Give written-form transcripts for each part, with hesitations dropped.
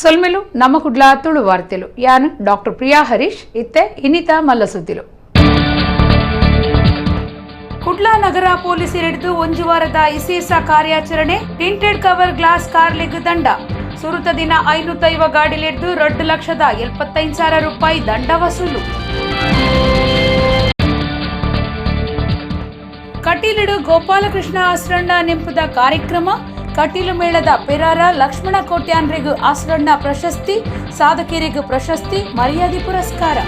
ಸೊಲ್ಮೆಲು ನಮ್ಮ ಕುಡ್ಲ ತುಳು ವಾರ್ತೆಲು. ಯಾನ್ ಡಾಕ್ಟರ್ ಪ್ರಿಯಾ ಹರೀಶ್. ಇತ್ತೆ ಇನಿತಾ ಮಲ್ಲಸುದ್ದಿಲು. ಕುಡ್ಲ ನಗರ ಪೊಲೀಸರಿಡಿದು ಒಂದು ವಾರದ ಇಸೇಸ ಕಾರ್ಯಾಚರಣೆ. ಟಿಂಟೆಡ್ ಕವರ್ ಗ್ಲಾಸ್ ಕಾರ್ಲೆಗ್ ದಂಡ. ಸುರುತ ದಿನ 550 ಗಾಡಿಲಿಡ್ದು 2,75,000 ರೂಪಾಯಿ ದಂಡ ವಸೂಲು. ಕಟೀಲಿಡು ಗೋಪಾಲಕೃಷ್ಣ ಆಸ್ರಣ್ಣ ನೆಂಪುದ ಕಾರ್ಯಕ್ರಮ. ಕಟೀಲು ಮೇಳದ ಪೆರಾರ ಲಕ್ಷ್ಮಣ ಕೋಟ್ಯಾನ್ರಿಗೂ ಆಸ್ರಣ್ಣ ಪ್ರಶಸ್ತಿ, ಸಾಧಕರಿಗೂ ಪ್ರಶಸ್ತಿ, ಮರ್ಯಾದೆ ಪುರಸ್ಕಾರ.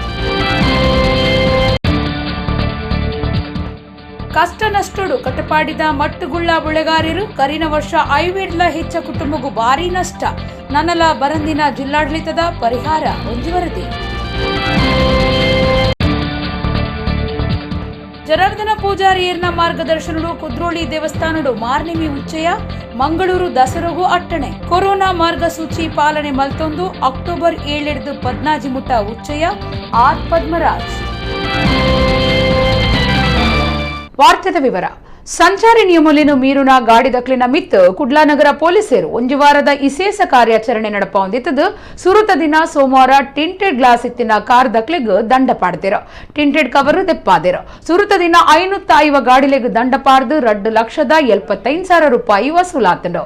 ಕಷ್ಟ ನಷ್ಟಡು ಕಟಪಾಡಿದ ಮಟ್ಟುಗುಳ್ಳ ಬುಳೆಗಾರರು. ಕರಿನ ವರ್ಷ ಐವೇಡ್ಲ ಹೆಚ್ಚ ಕುಟುಂಬಗೂ ಭಾರಿ ನಷ್ಟ. ನನಲ ಬರಂದಿನ ಜಿಲ್ಲಾಡಳಿತದ ಪರಿಹಾರ. ಒಂಜಿ ವರದಿ. ಜನಾರ್ದನ ಪೂಜಾರಿಯರ್ನ ಮಾರ್ಗದರ್ಶನಡು ಕುದ್ರೋಳಿ ದೇವಸ್ಥಾನಡು ಮಾರ್ನಿಮಿ ಉಚ್ಚಯ. ಮಂಗಳೂರು ದಸರಗು ಅಟ್ಟಣೆ. ಕೊರೋನಾ ಮಾರ್ಗಸೂಚಿ ಪಾಲನೆ ಮಲ್ತೊಂದು ಅಕ್ಟೋಬರ್ 7 14 ಮುಟ್ಟ ಉಚ್ಚಯ. ಆರ್ ಪದ್ಮರಾಜ್. ವಾರ್ತೆದ ವಿವರ. ಸಂಚಾರಿ ನಿಯಮಲೇನು ಮೀರುನ ಗಾಡಿ ದಕ್ಲಿನ ಮಿತ್ ಕುಡ್ಲಾ ನಗರ ಪೊಲೀಸರು ಒಂದು ವಾರದ ಇಸೇಸ ಕಾರ್ಯಾಚರಣೆ ನಡಪೊಂದಿತ್ತದು ಸುರುತ ದಿನ ಸೋಮವಾರ ಟಿಂಟೆಡ್ ಗ್ಲಾಸ್ ಇತ್ತಿನ ಕಾರ್ ದಕ್ಲಿಗ್ ದಂಡ ಪಾಡ್ದಿರು, ಟಿಂಟೆಡ್ ಕವರ್ ದೆಪ್ಪಾದಿರು. ಸುರುತ ದಿನ 550 ಗಾಡಿಲೆಗ್ ದಂಡ ಪಾಡ್ದು 2,75,000 ರೂಪಾಯಿ ವಸೂಲಾತಂಡು.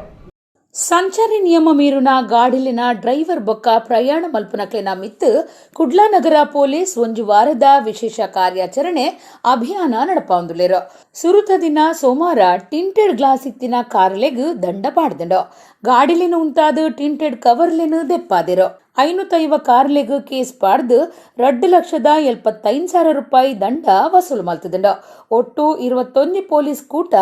ಸಂಚಾರಿ ನಿಯಮ ಮೀರುನ ಗಾಡಿಲಿನ ಡ್ರೈವರ್ ಬೊಕ್ಕ ಪ್ರಯಾಣ ಮಲ್ಪುನಕ್ಲೆನ ಮಿತ್ತು ಕುಡ್ಲಾ ನಗರ ಪೊಲೀಸ್ ಒಂದು ವಾರದ ವಿಶೇಷ ಕಾರ್ಯಾಚರಣೆ ಅಭಿಯಾನ ನಡಪಾವೊಂದುಲ್ಲೆರ್. ಸುರುತ ದಿನ ಸೋಮವಾರ ಟಿಂಟೆಡ್ ಗ್ಲಾಸ್ ಇತ್ತಿನ ಕಾರ್ಲೆಗ್ ದಂಡ ಪಾಡ್ದಂಡು. ಗಾಡಿಲಿನ ಉಂತಾದ ಟಿಂಟೆಡ್ ಕವರ್ಲೆನ್ ದೆಪ್ಪಾದಿರು. 550 ಕಾರ್ಲೆಗ್ ಕೇಸ್ ಪಾಡ್ದು 2,75,000 ರೂಪಾಯಿ ದಂಡ ವಸೂಲು ಮಲ್ತದಂಡು. ಒಟ್ಟು 21 ಪೊಲೀಸ್ ಕೂಟ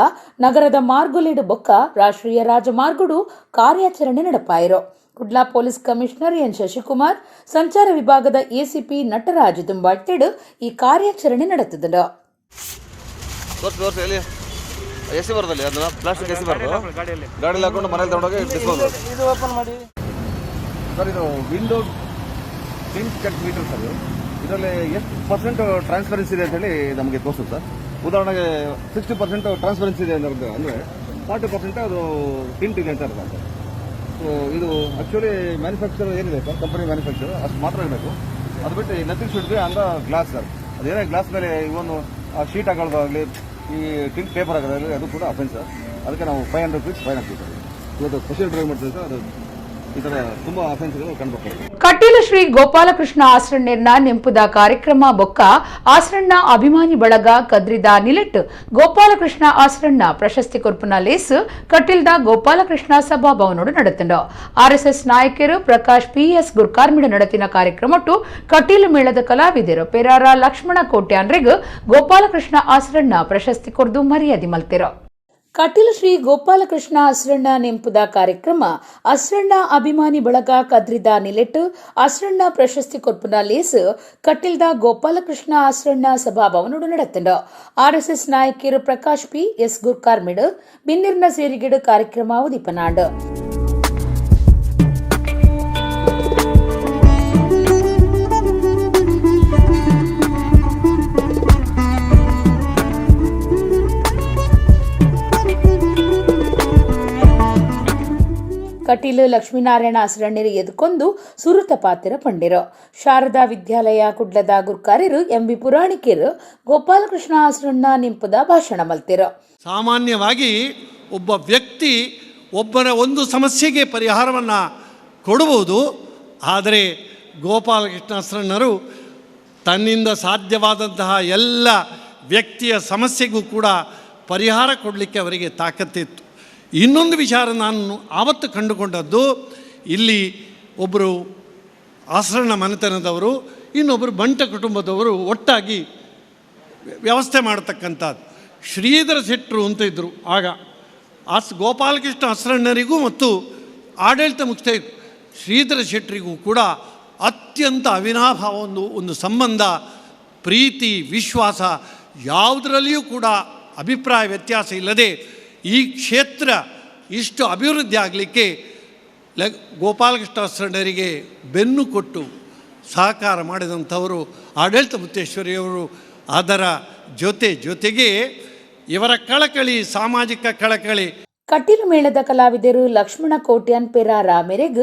ನಗರದ ಮಾರ್ಗುಲಿಡು ಬೊಕ್ಕ ರಾಷ್ಟ್ರೀಯ ರಾಜಮಾರ್ಗುಡು ಕಾರ್ಯಾಚರಣೆ ನಡಪಾಯಿರು. ಕುಡ್ಲಾ ಪೊಲೀಸ್ ಕಮಿಷನರ್ ಎನ್ ಶಶಿಕುಮಾರ್, ಸಂಚಾರ ವಿಭಾಗದ ಎಸಿಪಿ ನಟರಾಜ್ ದುಂಬಾಳ್ತಿಡು ಈ ಕಾರ್ಯಾಚರಣೆ ನಡೆತದಂಡು. ತೋರ್ಸು ತೋರ್ಸು. ಎಲ್ಲಿ ಎಸಿ ಬರೋದಲ್ಲಿ ಅದನ್ನ ಪ್ಲಾಸ್ಟಿಕ್ ಎಸಿ ಬರೋದು ಗಾಡಿಲಿ ಹಾಕೊಂಡು ಮನೇಲಿ ತಗೊಂಡೋಗಿ ಡಿಸ್ಪೋಸ್. ಇದು ಓಪನ್ ಮಾಡಿ. ಸರ್, ಇದು window tint check meter sir. ಇದರಲ್ಲಿ ಎಷ್ಟು ಪರ್ಸೆಂಟ್ ಟ್ರಾನ್ಸ್ಪರೆನ್ಸಿ ಇದೆ ಅಂತ ಹೇಳಿ ನಮಗೆ ತೋರಿಸುತ್ತೆ ಸರ್. ಉದಾಹರಣೆಗೆ 60% ಟ್ರಾನ್ಸ್ಪರೆನ್ಸಿ ಇದೆ ಅಂದ್ರೆ, ಅಂದರೆ 40% ಅದು ಟಿಂಟ್ ಇದೆ ಅಂತ ಅರ್ಥ ಸರ್. ಸೊ ಇದು ಆಕ್ಚುಲಿ ಮ್ಯಾನುಫ್ಯಾಕ್ಚರ್ ಏನಿದೆ ಸರ್, ಕಂಪನಿ ಮ್ಯಾನುಫ್ಯಾಕ್ಚರ್ ಅಷ್ಟು ಮಾತ್ರ ಇರಬೇಕು. ಅದು ಬಿಟ್ಟು nothing should be on the glass sir. ಅದೇನೇ ಗ್ಲಾಸ್ ಮೇಲೆ ಇವೊಂದು ಶೀಟ್ ಹಾಕೊಳ್ಳೋದಾಗಲಿ, ಈ ಟಿಂಟ್ ಪೇಪರ್ ಹಾಕೋದಾಗಲಿ, ಅದು ಕೂಡ ಅಫೆನ್ಸ್ ಸರ್. ಅದಕ್ಕೆ ನಾವು ₹500 ಫೈನ್ ಹಾಕ್ತೀವಿ ಸರ್. ಇವತ್ತು ಸ್ಪೆಷಲ್ ಡ್ರೈವ್ ಮಾಡ್ತೀವಿ ಸರ್. ಅದು ಈ ಥರ ತುಂಬ ಅಫೆನ್ಸ್ಗಳು ಕಂಡುಬರ್ತವೆ. ಕಟೀಲು ಶ್ರೀ ಗೋಪಾಲಕೃಷ್ಣ ಆಸ್ರಣ್ಣೆರ್ನ ನೆಂಪುದ ಕಾರ್ಯಕ್ರಮ ಬೊಕ್ಕ ಆಸ್ರಣ್ಣ ಅಭಿಮಾನಿ ಬಳಗ ಕದ್ರಿದ ನಿಲೆಟ್ ಗೋಪಾಲಕೃಷ್ಣ ಆಸ್ರಣ್ಣ ಪ್ರಶಸ್ತಿ ಕೊರ್ಪುನ ಲೇಸ್ ಕಟೀಲ್ದ ಗೋಪಾಲಕೃಷ್ಣ ಸಭಾಭವನೋಡು ನಡೆತಂಡು. ಆರ್ಎಸ್ಎಸ್ ನಾಯಕರು ಪ್ರಕಾಶ್ ಪಿಎಸ್ ಗುರ್ಕಾರ್ಮಿಡ ನಡತಿನ ಕಾರ್ಯಕ್ರಮಟ್ಟು ಕಟೀಲು ಮೇಳದ ಕಲಾವಿದರು ಪೆರಾರ ಲಕ್ಷ್ಮಣ ಕೋಟ್ಯಾನ್ರಿಗ್ ಗೋಪಾಲಕೃಷ್ಣ ಆಸ್ರಣ್ಣ ಪ್ರಶಸ್ತಿ ಕೊರ್ದು ಮರ್ಯಾದೆ ಮಲ್ತಿರು. ಕಟೀಲು ಶ್ರೀ ಗೋಪಾಲಕೃಷ್ಣ ಅಸ್ರಣ್ಣ ನೆಂಪುದ ಕಾರ್ಯಕ್ರಮ, ಅಸ್ರಣ್ಣ ಅಭಿಮಾನಿ ಬಳಗ ಕದ್ರಿದ ನಿಲೆಟ್ ಅಸ್ರಣ್ಣ ಪ್ರಶಸ್ತಿ ಕೊರ್ಪುನ ಲೇಸ್ ಕಟೀಲ್ದ Gopalakrishna Asranna ಸಭಾಭವನೋಡು ನಡತಂಡು. RSS ನಾಯಕಿಯರು Prakash P S ಗುರ್ಕಾರ್ಮಿಡ್ ಬಿನ್ನಿರ್ನ ಸೇರಿಗಿಡು ಕಾರ್ಯಕ್ರಮ ಉದಿಪನಾಂಡ್. ಕಟೀಲು ಲಕ್ಷ್ಮೀನಾರಾಯಣ ಅಸ್ರಣ್ಯರು ಎದ್ಕೊಂದು ಸುರುತ ಪಾತ್ರ ಪಂಡಿರು. ಶಾರದಾ ವಿದ್ಯಾಲಯ ಕುಡ್ಲದ ಗುರ್ಕಾರ್ಯರು ಎಂ ವಿ ಪುರಾಣಿಕೆರು ಗೋಪಾಲಕೃಷ್ಣ ಆಸ್ರಣ್ಣ ನಿಂಪುದ ಭಾಷಣ ಮಲ್ತಿರು. ಸಾಮಾನ್ಯವಾಗಿ ಒಬ್ಬ ವ್ಯಕ್ತಿ ಒಬ್ಬನ ಒಂದು ಸಮಸ್ಯೆಗೆ ಪರಿಹಾರವನ್ನು ಕೊಡುವುದು. ಆದರೆ ಗೋಪಾಲಕೃಷ್ಣ ಅಸ್ರಣ್ಣರು ತನ್ನಿಂದ ಸಾಧ್ಯವಾದಂತಹ ಎಲ್ಲ ವ್ಯಕ್ತಿಯ ಸಮಸ್ಯೆಗೂ ಕೂಡ ಪರಿಹಾರ ಕೊಡಲಿಕ್ಕೆ ಅವರಿಗೆ ತಾಕತ್ತಿತ್ತು. ಇನ್ನೊಂದು ವಿಚಾರ ನಾನು ಆವತ್ತು ಕಂಡುಕೊಂಡದ್ದು, ಇಲ್ಲಿ ಒಬ್ಬರು ಆಸರಣ್ಣ ಮನೆತನದವರು, ಇನ್ನೊಬ್ಬರು ಬಂಟ ಕುಟುಂಬದವರು ಒಟ್ಟಾಗಿ ವ್ಯವಸ್ಥೆ ಮಾಡತಕ್ಕಂಥದ್ದು. ಶ್ರೀಧರ ಶೆಟ್ಟರು ಅಂತ ಇದ್ದರು ಆಗ. ಗೋಪಾಲಕೃಷ್ಣ ಅಸ್ರಣ್ಣರಿಗೂ ಮತ್ತು ಆಡಳಿತ ಮುಕ್ತ ಶ್ರೀಧರ ಶೆಟ್ಟರಿಗೂ ಕೂಡ ಅತ್ಯಂತ ಅವಿನಾಭಾವ ಒಂದು ಒಂದು ಸಂಬಂಧ, ಪ್ರೀತಿ, ವಿಶ್ವಾಸ. ಯಾವುದರಲ್ಲಿಯೂ ಕೂಡ ಅಭಿಪ್ರಾಯ ವ್ಯತ್ಯಾಸ ಇಲ್ಲದೆ ಈ ಕ್ಷೇತ್ರ ಇಷ್ಟು ಅಭಿವೃದ್ಧಿ ಆಗಲಿಕ್ಕೆ ಗೋಪಾಲಕೃಷ್ಣ ಅಸ್ರಣ್ಣರಿಗೆ ಬೆನ್ನು ಕೊಟ್ಟು ಸಹಕಾರ ಮಾಡಿದಂಥವರು ಆಡಳಿತ ಮುತ್ತೇಶ್ವರಿಯವರು. ಅದರ ಜೊತೆ ಜೊತೆಗೆ ಇವರ ಕಳಕಳಿ, ಸಾಮಾಜಿಕ ಕಳಕಳಿ. Kateel ಮೇಳದ ಕಲಾವಿದರು ಲಕ್ಷ್ಮಣ ಕೋಟ್ಯಾನ್ ಪೆರಾರ ಮೇರೆಗ್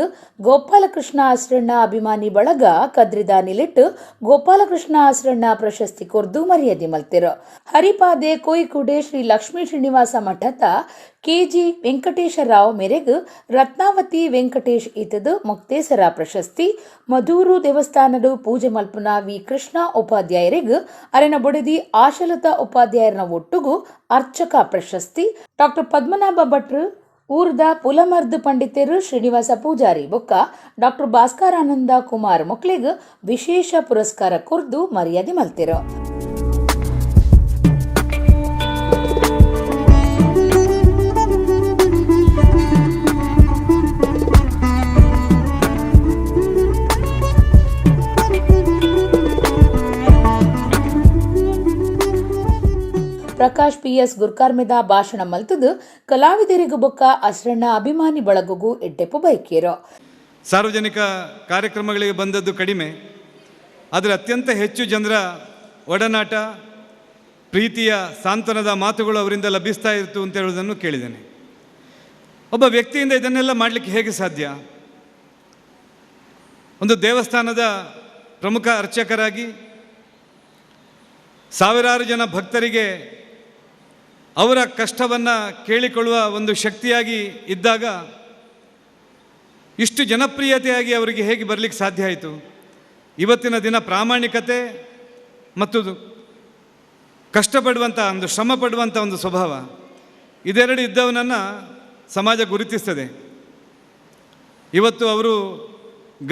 ಗೋಪಾಲಕೃಷ್ಣ ಆಸ್ರಣ್ಣ ಅಭಿಮಾನಿ ಬಳಗ ಕದ್ರಿದ ನಿಲೆಟ್ ಗೋಪಾಲಕೃಷ್ಣ ಆಸ್ರಣ್ಣ ಪ್ರಶಸ್ತಿ ಕೊರ್ದು ಮರ್ಯಾದೆ ಮಲ್ತೆರು. ಹರಿಪಾದೆ ಕೋಯಿಕುಡೆ ಶ್ರೀ ಲಕ್ಷ್ಮೀ ಶ್ರೀನಿವಾಸ ಮಠದ ಕೆಜಿ ವೆಂಕಟೇಶ ರಾವ್ ಮೇರೆಗ್ ರತ್ನಾವತಿ ವೆಂಕಟೇಶ್ ಇತದು ಮೊಕ್ತೇಸರ ಪ್ರಶಸ್ತಿ, ಮಧೂರು ದೇವಸ್ಥಾನಡು ಪೂಜೆ ಮಲ್ಪುನ ವಿ ಕೃಷ್ಣ ಉಪಾಧ್ಯಾಯರಿಗ್ ಅರೆನ ಬೊಡೆದಿ ಆಶಲತಾ ಉಪಾಧ್ಯಾಯರನ ಒಟ್ಟುಗು ಅರ್ಚಕ ಪ್ರಶಸ್ತಿ, ಡಾಕ್ಟರ್ ಪದ್ಮನಾಭ ಭಟ್ರು ಊರ್ದ ಪುಲಮರ್ದ್ ಪಂಡಿತೆರು ಶ್ರೀನಿವಾಸ ಪೂಜಾರಿ ಬೊಕ್ಕ ಡಾಕ್ಟರ್ ಭಾಸ್ಕರಾನಂದ ಕುಮಾರ್ ಮೊಕ್ಲೆಗ್ ವಿಶೇಷ ಪುರಸ್ಕಾರ ಕೊರ್ದು ಮರ್ಯಾದೆ ಮಲ್ತೆರು. ಪ್ರಕಾಶ್ ಪಿಎಸ್ ಗುರ್ಕಾರ್ಮೆದ ಭಾಷಣ ಮಲ್ತದು ಕಲಾವಿದರಿಗೂ ಬೊಕ್ಕ ಅಸ್ರಣ್ಣ ಅಭಿಮಾನಿ ಬಳಗಗೂ ಎಡ್ಡೆಪ್ಪು ಬೈಕೇರು. ಸಾರ್ವಜನಿಕ ಕಾರ್ಯಕ್ರಮಗಳಿಗೆ ಬಂದದ್ದು ಕಡಿಮೆ, ಆದರೆ ಅತ್ಯಂತ ಹೆಚ್ಚು ಜನರ ಒಡನಾಟ, ಪ್ರೀತಿಯ ಸಾಂತ್ವನದ ಮಾತುಗಳು ಅವರಿಂದ ಲಭಿಸ್ತಾ ಇತ್ತು ಅಂತ ಹೇಳುವುದನ್ನು ಕೇಳಿದ್ದೇನೆ. ಒಬ್ಬ ವ್ಯಕ್ತಿಯಿಂದ ಇದನ್ನೆಲ್ಲ ಮಾಡಲಿಕ್ಕೆ ಹೇಗೆ ಸಾಧ್ಯ? ಒಂದು ದೇವಸ್ಥಾನದ ಪ್ರಮುಖ ಅರ್ಚಕರಾಗಿ ಸಾವಿರಾರು ಜನ ಭಕ್ತರಿಗೆ ಅವರ ಕಷ್ಟವನ್ನು ಕೇಳಿಕೊಳ್ಳುವ ಒಂದು ಶಕ್ತಿಯಾಗಿ ಇದ್ದಾಗ ಇಷ್ಟು ಜನಪ್ರಿಯತೆಯಾಗಿ ಅವರಿಗೆ ಹೇಗೆ ಬರಲಿಕ್ಕೆ ಸಾಧ್ಯ ಆಯಿತು? ಇವತ್ತಿನ ದಿನ ಪ್ರಾಮಾಣಿಕತೆ ಮತ್ತು ಕಷ್ಟಪಡುವಂಥ ಒಂದು ಶ್ರಮ ಪಡುವಂಥ ಒಂದು ಸ್ವಭಾವ, ಇದೆರಡು ಇದ್ದವನನ್ನು ಸಮಾಜ ಗುರುತಿಸ್ತದೆ. ಇವತ್ತು ಅವರು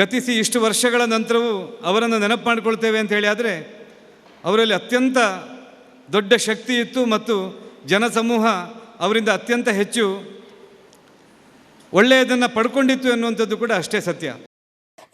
ಗತಿಸಿ ಇಷ್ಟು ವರ್ಷಗಳ ನಂತರವೂ ಅವರನ್ನು ನೆನಪು ಮಾಡಿಕೊಳ್ತೇವೆ ಅಂತ ಹೇಳಿ ಆದರೆ ಅವರಲ್ಲಿ ಅತ್ಯಂತ ದೊಡ್ಡ ಶಕ್ತಿ ಇತ್ತು ಮತ್ತು ಜನಸಮೂಹ ಅವರಿಂದ ಅತ್ಯಂತ ಹೆಚ್ಚು ಒಳ್ಳೆಯದನ್ನು ಪಡ್ಕೊಂಡಿತ್ತು ಎನ್ನುವಂಥದ್ದು ಕೂಡ ಅಷ್ಟೇ ಸತ್ಯ.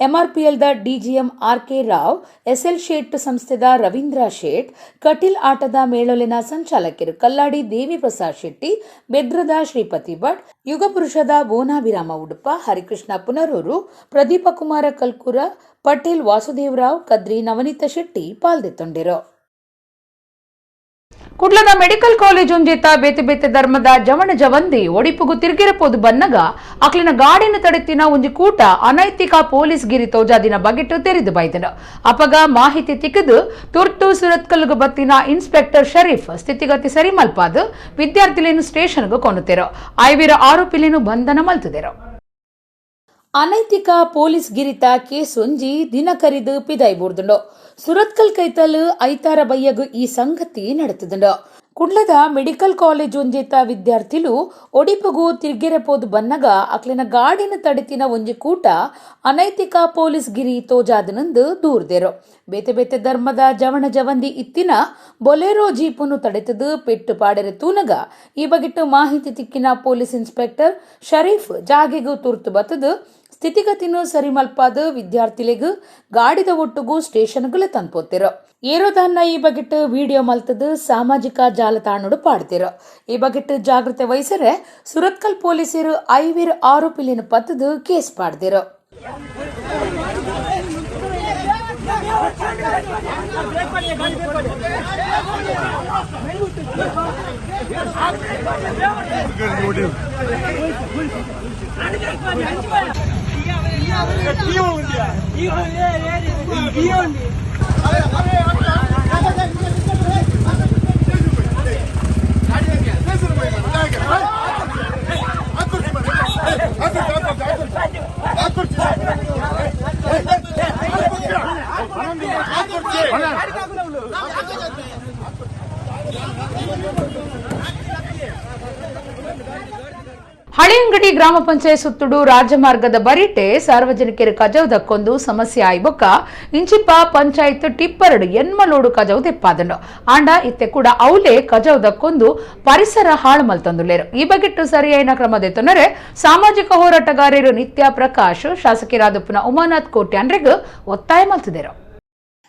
ಎಂಆರ್ಪಿಎಲ್ದ DGM RK Rao, SL Shet ಸಂಸ್ಥೆದ ರವೀಂದ್ರ ಶೇಟ್, ಕಟೀಲ್ ಆಟದ ಮೇಳೊಲಿನ ಸಂಚಾಲಕರು ಕಲ್ಲಾಡಿ ದೇವಿ ಪ್ರಸಾದ್ ಶೆಟ್ಟಿ, ಬೆದ್ರದ ಶ್ರೀಪತಿ ಭಟ್, ಯುಗಪುರುಷದ ಬೋನಾಭಿರಾಮ ಉಡುಪ, ಹರಿಕೃಷ್ಣ ಪುನರೂರು, ಪ್ರದೀಪ ಕುಮಾರ ಕಲ್ಕುರ, ಪಟೇಲ್ ವಾಸುದೇವರಾವ್, ಕದ್ರಿ ನವನೀತ ಶೆಟ್ಟಿ ಪಾಲ್ದೆತ್ತೊಂಡಿರು. ಕುಡ್ಲದ ಮೆಡಿಕಲ್ ಕಾಲೇಜ್ ಒಂಜೇತ ಬೇತೆ ಬೇತೆ ಧರ್ಮದ ಜವಣ ಜವಂದಿ ಒಡಿಪುಗು ತಿರುಗಿರಪೋದು ಬನ್ನಗ ಅಕ್ಲಿನ ಗಾಡಿನ ತಡೆತಿನ ಒಂಜಿ ಕೂಟ ಅನೈತಿಕ ಪೊಲೀಸ್ ಗಿರಿ ತೋಜಾದಿನ ಬಗೆಟ್ ತೆರೆದು ಬೈದನು. ಅಪಗ ಮಾಹಿತಿ ತಿಕ್ಕದು ತುರ್ತು ಸುರತ್ಕಲ್ಗು ಬತ್ತಿನ ಇನ್ಸ್ಪೆಕ್ಟರ್ ಶರೀಫ್ ಸ್ಥಿತಿಗತಿ ಸರಿ ಮಲ್ಪಾದು ವಿದ್ಯಾರ್ಥಿಲೇನು ಸ್ಟೇಷನ್ಗೂ ಕೊನುತೆರು. ಐವಿರ ಆರೋಪಿಲೇನು ಬಂಧನ ಮಲ್ತುದೆರು. ಅನೈತಿಕ ಪೊಲೀಸ್ ಗಿರಿತ ಕೇಸೊಂಜಿ ದಿನ ಕರಿದು ಪಿದಾಯ್ಬೂರ್ದುಂಡು. ಸುರತ್ಕಲ್ ಕೈತಲ್ ಐತಾರ ಬಯ್ಯಗು ಈ ಸಂಗತಿ ನಡೆತದುಂಡು. ಕುಡ್ಲದ ಮೆಡಿಕಲ್ ಕಾಲೇಜ್ ಒಂಜೇತ ವಿದ್ಯಾರ್ಥಿಲು ಒಡಿಪುಗು ತಿರ್ಗೆರೆ ಪೋದು ಬನ್ನಗ ಅಕ್ಲಿನ ಗಾಡಿನ ತಡೆತಿನ ಒಂಜಿ ಕೂಟ ಅನೈತಿಕ ಪೊಲೀಸ್ ಗಿರಿ ತೋಜಾದನಂದು ದೂರ್ದೆರು. ಬೇತೆ ಬೇತೆ ಧರ್ಮದ ಜವಣ ಜವಂದಿ ಇತ್ತಿನ ಬೊಲೆರೋ ಜೀಪುನು ತಡೆತದು ಪೆಟ್ಟು ಪಾಡೆರೆ ತೂನಗ ಈ ಬಗೆಟ್ಟು ಮಾಹಿತಿ ತಿಕ್ಕಿನ ಪೊಲೀಸ್ ಇನ್ಸ್ಪೆಕ್ಟರ್ ಶರೀಫ್ ಜಾಗೆಗೂ ತುರ್ತು ಬತ್ತದು ಸ್ಥಿತಿಗತಿನು ಸರಿಮಲ್ಪಾದ ವಿದ್ಯಾರ್ಥಿಲೆಗ್ ಗಾಡಿದ ಒಟ್ಟುಗು ಸ್ಟೇಷನ್ಗಳು ತಂದ್ಪೋತಿರು. ಏರೋದಾನ್ನ ಈ ಬಗೆಟ್ ವಿಡಿಯೋ ಮಲ್ತದು ಸಾಮಾಜಿಕ ಜಾಲತಾಣಡು ಪಾಡ್ತಿರು. ಈ ಬಗೆಟ್ ಜಾಗೃತೆ ವಹಿಸರೆ ಸುರತ್ಕಲ್ ಪೊಲೀಸರು ಐವಿರ್ ಆರೋಪಿಲಿನ ಪತ್ತದು ಕೇಸ್ ಪಾಡ್ದಿರು. ಹಳೆಯಂಗಡಿ ಗ್ರಾಮ ಪಂಚಾಯತ್ ಸುತ್ತುಡು ರಾಜಮಾರ್ಗದ ಬರಿಟೆ ಸಾರ್ವಜನಿಕರು ಕಜೌದಕ್ಕೊಂದು ಸಮಸ್ಯೆ ಆಯ್ಬೊಕ್ಕ ಇಂಚಿಪ್ಪ ಪಂಚಾಯತ್ ಟಿಪ್ಪರಡು ಎನ್ಮಲೋಡು ಕಜೌ ದೆಪ್ಪಾದನು. ಆಂಡ ಇತ್ತೆ ಕೂಡ ಅವಲೇ ಕಜೌದಕ್ಕೊಂದು ಪರಿಸರ ಹಾಳು ಮಲ್ತಂದುಲ್ಲೇರು. ಈ ಬಗೆಟ್ಟು ಸರಿಯಾದ ಕ್ರಮ ದೆತ್ತೊನರೆ ಸಾಮಾಜಿಕ ಹೋರಾಟಗಾರರು ನಿತ್ಯ ಪ್ರಕಾಶ್, ಶಾಸಕರಾದ ಉಮಾನಾಥ್ ಕೋಟ್ಯಾನ್ರಿಗ್ ಒತ್ತಾಯ ಮಲ್ತಿದರು.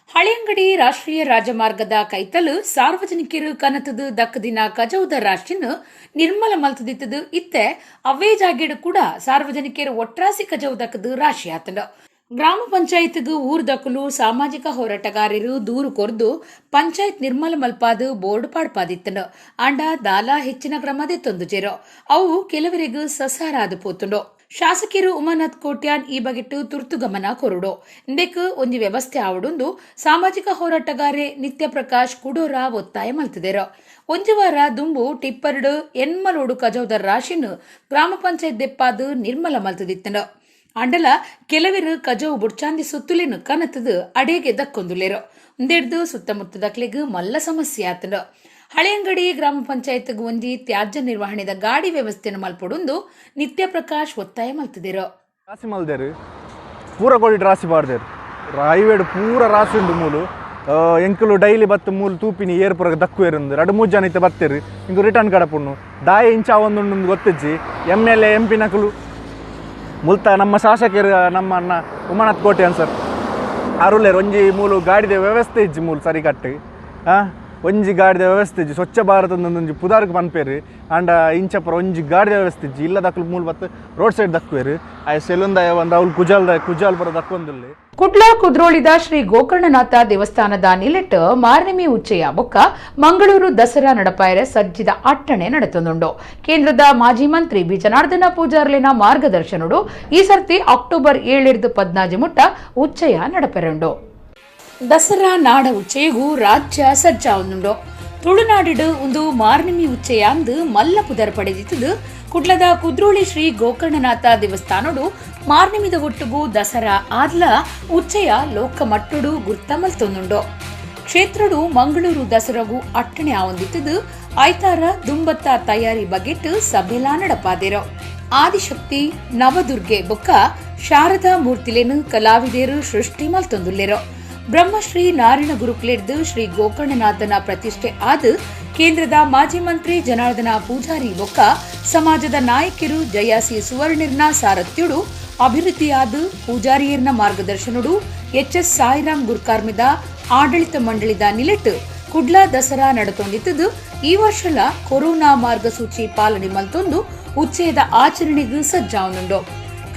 ಹಳೆಯಂಗಡಿ ರಾಷ್ಟ್ರೀಯ ರಾಜಮಾರ್ಗದ ಕೈತಲು ಸಾರ್ವಜನಿಕರು ಕನತದು ದಕ್ಕದಿನ ಕಜೌದ ರಾಷ್ಟ್ರನು ನಿರ್ಮಲ ಮಲ್ತದಿತ್ತದು. ಇತ್ತೆ ಅವೇ ಜಾಗೇಡು ಕೂಡ ಸಾರ್ವಜನಿಕರು ಒಟ್ರಾಸಿ ಕಜೌ ದಕ್ಕದು ರಾಶಿ ಆತನು. ಗ್ರಾಮ ಪಂಚಾಯತ್ಗ್ ಊರ್ದಕುಲು ಸಾಮಾಜಿಕ ಹೋರಾಟಗಾರರು ದೂರು ಕೊರ್ದು ಪಂಚಾಯತ್ ನಿರ್ಮಲ ಮಲ್ಪಾದ್ ಬೋರ್ಡ್ ಪಾಡ್ಪಾದಿತ್ತಂಡು. ಆಂಡ ದಾಲಾ ಹೆಚ್ಚಿನ ಕ್ರಮ ದೆತ್ತೊಂದುಜೆರ್. ಅವು ಕೆಲವರೆಗ್ ಸಸಾರಾದ್ ಪೋತುಂಡು. ಶಾಸಕೆರು ಉಮಾನಾಥ್ ಕೋಟ್ಯಾನ್ ಈ ಬಗೆಟ್ ತುರ್ತು ಗಮನ ಕೊರೊಡು. ಇಂದೆಕ್ ಒಂಜಿ ವ್ಯವಸ್ಥೆ ಆವೊಡುಂದು ಸಾಮಾಜಿಕ ಹೋರಾಟಗಾರೆ ನಿತ್ಯ ಪ್ರಕಾಶ್ ಕುಡೋರ ಒತ್ತಾಯ ಮಲ್ತ್ದೆರ್. ಒಂಜಿ ವಾರ ದುಂಬು ಟಿಪ್ಪರ್ಡ್ ಎನ್ಮಲೋಡು ಕಜವುದ ರಾಶಿನ್ ಗ್ರಾಮ ಪಂಚಾಯತ್ ದೆಪ್ಪಾದ್ ನಿರ್ಮಲ ಮಲ್ತ್ದಿತ್ತ್ಂಡ್. ಆಂಡಲ ಕೆಲವೆರ್ ಕಜವು ಬುಡ್ಚಾಂದಿ ಸೊತ್ತುಲೆನ್ ಕನತ್ದ್ ಅಡೇಗೆ ದಕ್ಕೊಂದುಲ್ಲೆರ್. ಉಂದೆಡ್ದ್ ಸುತ್ತಮುತ್ತದಕ್ಲೆಗ್ ಮಲ್ಲ ಸಮಸ್ಯೆ ಆತ್ಂಡ್. ಹಳೆಯಂಗಡಿ ಗ್ರಾಮ ಪಂಚಾಯತ್ಗ್ ಒಂಜಿ ತ್ಯಾಜ್ಯ ನಿರ್ವಹಣೆದ ಗಾಡಿ ವ್ಯವಸ್ಥೆನ್ ಮಲ್ಪೊಡುಂದು ನಿತ್ಯ ಪ್ರಕಾಶ್ ಒತ್ತಾಯ ಮಲ್ತ್ದೆರ್. ರಾಸಿ ಮಲ್ದೆರ್, ಪೂರ ಕೋಡಿಡ್ ರಾಸಿ ಪಾಡ್ದೆರ್. ಹೈವೇಡ್ ಪೂರ ರಾಸಿ ಉಂಡು ಮೂಲು. ಎಂಕುಲು ಡೈಲಿ ಬತ್ತು ಮೂಲು ತೂಪಿನಿ, ಏರ್ ಪೂರ ದಕ್ಕುವೆರ್ ಉಂದು. ರಡ್ಡ್ ಮೂಜಿ ಜನ ಇತ್ತೆ ಬತ್ತೆರ್, ಇಂದು ರಿಟರ್ನ್ ಕಡಪುಂಡು. ದಾಯೆ ಇಂಚ ಆವೊಂದುಂಡು ಗೊತ್ತಿಜ್ಜಿ. ಎಮ್ ಎಲ್ ಎ, ಎಂ ಪಿನಕುಲು, ಮುಲ್ತ ನಮ್ಮ ಶಾಸಕೆರ್, ನಮ್ಮ ಅಣ್ಣ ಉಮಾನಾಥ್ ಕೋಟ್ಯಾನ್ ಸರ್ ಅರುಲ್ಲೆರ್. ಒಂಜಿ ಮೂಲು ಗಾಡಿದ ವ್ಯವಸ್ಥೆ ಇಜ್ಜಿ ಮೂಲು ಸರಿ ಕಟ್ಟು. ಒಂಜಿ ಗಾಡಿದ ವ್ಯವಸ್ಥೆ ಇಜ್ಜಿ. ಸ್ವಚ್ಛ ಭಾರತ ಒಂಜಿ ಪುದಾರ್ಗ್ ಪನ್ಪೆರ್, ಆಂಡ ಇಂಚ ಪೂರ ಒಂಜಿ ಗಾಡಿದ ವ್ಯವಸ್ಥೆ ಇಜ್ಜಿ. ಇಲ್ಲದಕುಲು ಮೂಲು ಬತ್ತು ರೋಡ್ ಸೈಡ್ ದಕ್ಕುವೆರ್. ಆಯೆ ಸೆಲೂನ್ದಾಯ ಒಂದು ಅವ್ಲು ಕುಜಾಲ್ದ ಕುಜಾಲ್ ಪೂರ ದಕ್ಕೊಂದುಲ್ಲೆ. ಕುಡ್ಲ ಕುದ್ರೋಳಿದ ಶ್ರೀ ಗೋಕರ್ಣನಾಥ ದೇವಸ್ಥಾನದ ನಿಲೆಟ್ ಮಾರ್ನೆಮಿ ಉಚ್ಚಯ ಬೊಕ್ಕ ಮಂಗಳೂರು ದಸರಾ ನಡಪಾಯರೆ ಸಜ್ಜಿದ ಅಟ್ಟಣೆ ನಡೆತೊಂದುಂಡು. ಕೇಂದ್ರದ ಮಾಜಿ ಮಂತ್ರಿ ಬಿ ಜನಾರ್ದನ ಪೂಜಾರ್ಲೆನ ಮಾರ್ಗದರ್ಶನಡು ಈ ಸರ್ತಿ ಅಕ್ಟೋಬರ್ 7-14 ಮುಟ್ಟ ಉಚ್ಚಯ ನಡಪೆರುಂಡು. ದಸರಾ ನಾಡ ಉಚ್ಚಯಗೂ ರಾಜ್ಯ ಸಜ್ಜಾವೊಂದುಂಡು. ತುಳುನಾಡಿಡು ಉಂದು ಮಾರ್ನೆಮಿ ಉಚ್ಚಯ ಅಂದ್ ಮಲ್ಲ ಪುದರ್ ಪಡೆದಿತ್ತದು. ಕುಡ್ಲದ ಕುದ್ರೋಳಿ ಶ್ರೀ ಗೋಕರ್ಣನಾಥ ದೇವಸ್ಥಾನಡು ಮಾರ್ನೆಮಿದ ಒಟ್ಟುಗು ದಸರಾ ಆದ್ಲ ಉಚ್ಚಯ ಲೋಕಮಟ್ಟುಡು ಗುರ್ತ ಮಲ್ತೊಂದುಂಡು. ಕ್ಷೇತ್ರಡು ಮಂಗಳೂರು ದಸರಾಗು ಅಟ್ಟಣೆ ಆವೊಂದಿತ್ತದು. ಐತಾರ ದುಂಬತ್ತ ತಯಾರಿ ಬಗೆಟ್ ಸಭೆಲಾ ನಡಪಾದೆರು. ಆದಿಶಕ್ತಿ, ನವದುರ್ಗೆ ಬೊಕ್ಕ ಶಾರದಾ ಮೂರ್ತಿಲೆನ್ ಕಲಾವಿದೆರು ಸೃಷ್ಟಿ ಮಲ್ತೊಂದುಲ್ಲೆರು. ಬ್ರಹ್ಮಶ್ರೀ ನಾರಾಯಣ ಗುರುಕ್ಲೆರ್ದ್ ಶ್ರೀ ಗೋಕರ್ಣನಾಥನ ಪ್ರತಿಷ್ಠೆ ಆದ್ ಕೇಂದ್ರದ ಮಾಜಿ ಮಂತ್ರಿ ಜನಾರ್ದನ ಪೂಜಾರಿ ಬೊಕ್ಕ ಸಮಾಜದ ನಾಯಕರು ಜಯಾಸಿ ಸುವರ್ಣಿರ್ನ ಸಾರಥ್ಯುಡು ಅಭಿವೃದ್ಧಿಯಾದ ಪೂಜಾರಿಯರ್ನ ಮಾರ್ಗದರ್ಶನಡು ಎಚ್ ಎಸ್ ಸಾಯಿರಾಮ್ ಗುರ್ಕಾರ್ಮಿದ ಆಡಳಿತ ಮಂಡಳಿದ ನಿಲೆಟ್ ಕುಡ್ಲ ದಸರಾ ನಡೆತೊಂದಿತ್ತದು. ಈ ವರ್ಷಲ ಕೊರೋನಾ ಮಾರ್ಗಸೂಚಿ ಪಾಲನೆ ಮಲ್ತೊಂದು ಉಚ್ಚಯದ ಆಚರಣೆಗೂ ಸಜ್ಜಾವೊಂದುಂಡು.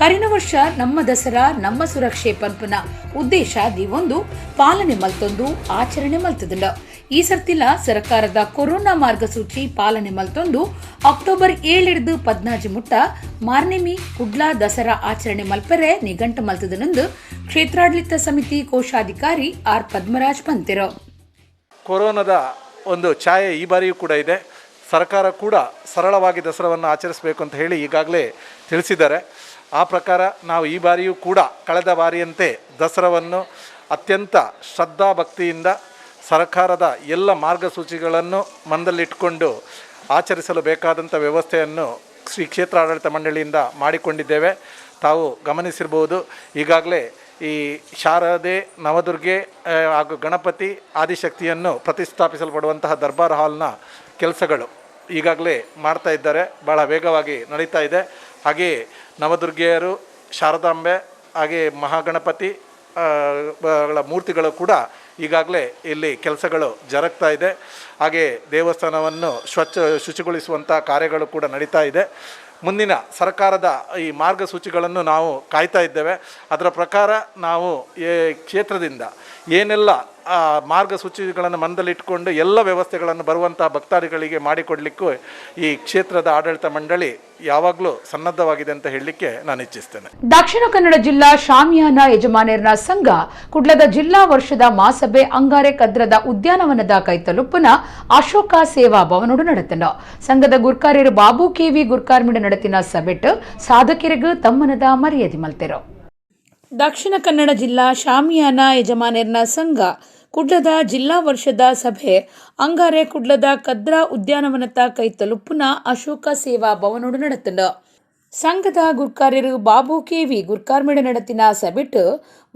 ಕರಿನ ವರ್ಷ ನಮ್ಮ ದಸರಾ ನಮ್ಮ ಸುರಕ್ಷೆ ಪನ್ಪುನ ಉದ್ದೇಶ ದಿವೊಂದು ಪಾಲನೆ ಮಲ್ತೊಂದು ಆಚರಣೆ ಮಲ್ತದುಂಡು. ಈ ಸರ್ತಿಲ ಸರ್ಕಾರದ ಕೊರೋನಾ ಮಾರ್ಗಸೂಚಿ ಪಾಲನೆ ಮಲ್ತೊಂದು ಅಕ್ಟೋಬರ್ 7-14 ಮುಟ್ಟ ಮಾರ್ನೆಮಿ ಕುಡ್ಲ ದಸರಾ ಆಚರಣೆ ಮಲ್ಪರೆ ನಿಘಂಟು ಮಲ್ತದನೆಂದು ಕ್ಷೇತ್ರಾಡಳಿತ ಸಮಿತಿ ಕೋಶಾಧಿಕಾರಿ ಆರ್ ಪದ್ಮರಾಜ್ ಪಂತೆರು. ಕೊರೋನಾದ ಒಂದು ಛಾಯೆ ಈ ಬಾರಿಯೂ ಕೂಡ ಇದೆ. ಸರ್ಕಾರ ಕೂಡ ಸರಳವಾಗಿ ದಸರಾವನ್ನು ಆಚರಿಸಬೇಕು ಅಂತ ಹೇಳಿ ಈಗಾಗಲೇ ತಿಳಿಸಿದ್ದಾರೆ. ಆ ಪ್ರಕಾರ ನಾವು ಈ ಬಾರಿಯೂ ಕೂಡ ಕಳೆದ ಬಾರಿಯಂತೆ ದಸರಾವನ್ನು ಅತ್ಯಂತ ಶ್ರದ್ಧಾಭಕ್ತಿಯಿಂದ ಸರ್ಕಾರದ ಎಲ್ಲ ಮಾರ್ಗಸೂಚಿಗಳನ್ನು ಮನದಲ್ಲಿಟ್ಟುಕೊಂಡು ಆಚರಿಸಲು ಬೇಕಾದಂಥ ವ್ಯವಸ್ಥೆಯನ್ನು ಶ್ರೀ ಕ್ಷೇತ್ರ ಆಡಳಿತ ಮಂಡಳಿಯಿಂದ ಮಾಡಿಕೊಂಡಿದ್ದೇವೆ. ತಾವು ಗಮನಿಸಿರ್ಬೋದು, ಈಗಾಗಲೇ ಈ ಶಾರದೆ, ನವದುರ್ಗೆ ಹಾಗೂ ಗಣಪತಿ ಆದಿಶಕ್ತಿಯನ್ನು ಪ್ರತಿಷ್ಠಾಪಿಸಲ್ಪಡುವಂತಹ ದರ್ಬಾರ್ ಹಾಲ್ನ ಕೆಲಸಗಳು ಈಗಾಗಲೇ ಮಾಡ್ತಾ ಇದ್ದಾರೆ, ಭಾಳ ವೇಗವಾಗಿ ನಡೀತಾ ಇದೆ. ಹಾಗೆಯೇ ನವದುರ್ಗೆಯರು, ಶಾರದಾಂಬೆ, ಹಾಗೆಯೇ ಮಹಾಗಣಪತಿ ಗಳ ಮೂರ್ತಿಗಳು ಕೂಡ ಈಗಾಗಲೇ ಇಲ್ಲಿ ಕೆಲಸಗಳು ಜರುಗ್ತಾ ಇದೆ. ಹಾಗೆಯೇ ದೇವಸ್ಥಾನವನ್ನು ಶುಚಿಗೊಳಿಸುವಂಥ ಕಾರ್ಯಗಳು ಕೂಡ ನಡೀತಾ ಇದೆ. ಮುಂದಿನ ಸರ್ಕಾರದ ಈ ಮಾರ್ಗಸೂಚಿಗಳನ್ನು ನಾವು ಕಾಯ್ತಾ ಇದ್ದೇವೆ. ಅದರ ಪ್ರಕಾರ ನಾವು ಈ ಕ್ಷೇತ್ರದಿಂದ ಏನೆಲ್ಲ ಮಾರ್ಗಸೂಚಿಗಳನ್ನು ಮನದಲ್ಲಿಟ್ಟುಕೊಂಡು ಎಲ್ಲ ವ್ಯವಸ್ಥೆಗಳನ್ನು ಬರುವಂಥ ಭಕ್ತಾದಿಗಳಿಗೆ ಮಾಡಿಕೊಡಲಿಕ್ಕೂ ಈ ಕ್ಷೇತ್ರದ ಆಡಳಿತ ಮಂಡಳಿ ಯಾವಾಗಲೂ ಸನ್ನದ್ಧವಾಗಿದೆ ಅಂತ ಹೇಳಲಿಕ್ಕೆ ನಾನು ಇಚ್ಛಿಸ್ತೇನೆ. ದಕ್ಷಿಣ ಕನ್ನಡ ಜಿಲ್ಲಾ ಶಾಮಿಯಾನ ಯಜಮಾನರ್ನ ಸಂಘ ಕುಡ್ಲದ ಜಿಲ್ಲಾ ವರ್ಷದ ಮಾಸಭೆ ಅಂಗಾರೆ ಕದ್ರದ ಉದ್ಯಾನವನದ ಕೈತಲುಪ್ಪುನ ಅಶೋಕ ಸೇವಾ ಭವನೋಡು ನಡೆತನು. ಸಂಘದ ಗುರ್ಕಾರ್ಯರು ಬಾಬು ಕೆವಿ ಗುರ್ಕಾರ್ಮಿಡ ನಡೆತಿನ ಸಭೆಟ್ ಸಾಧಕರಿಗೂ ತಮ್ಮನದ ಮರ್ಯಾದೆ ಮಲ್ತೆರು. ದಕ್ಷಿಣ ಕನ್ನಡ ಜಿಲ್ಲಾ ಶಾಮಿಯಾನ ಯಜಮಾನರ್ನ ಸಂಘ ಕುಡ್ಲದ ಜಿಲ್ಲಾ ವರ್ಷದ ಸಭೆ ಅಂಗಾರೆ ಕುಡ್ಲದ ಕದ್ರಾ ಉದ್ಯಾನವನದ ಕೈತಲುಪ್ಪುನ ಅಶೋಕ ಸೇವಾ ಭವನೋಡು ನಡೆತಂಡು. ಸಂಘದ ಗುರ್ಕಾರ್ಯರು ಬಾಬು ಕೆವಿ ಗುರ್ಕಾರ್ಮಿಡ ನಡೆತಿನ ಸಭೆಟ್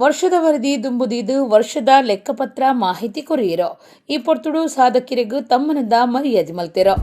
ವರ್ಷದ ವರದಿ ದುಂಬುದೀದು ವರ್ಷದ ಲೆಕ್ಕಪತ್ರ ಮಾಹಿತಿ ಕೊರಿಯರು. ಈ ಪೊರ್ತುಡು ಸಾಧಕರಿಗೂ ತಮ್ಮನದ ಮರ್ಯಾದೆ ಮಲ್ತೆರು.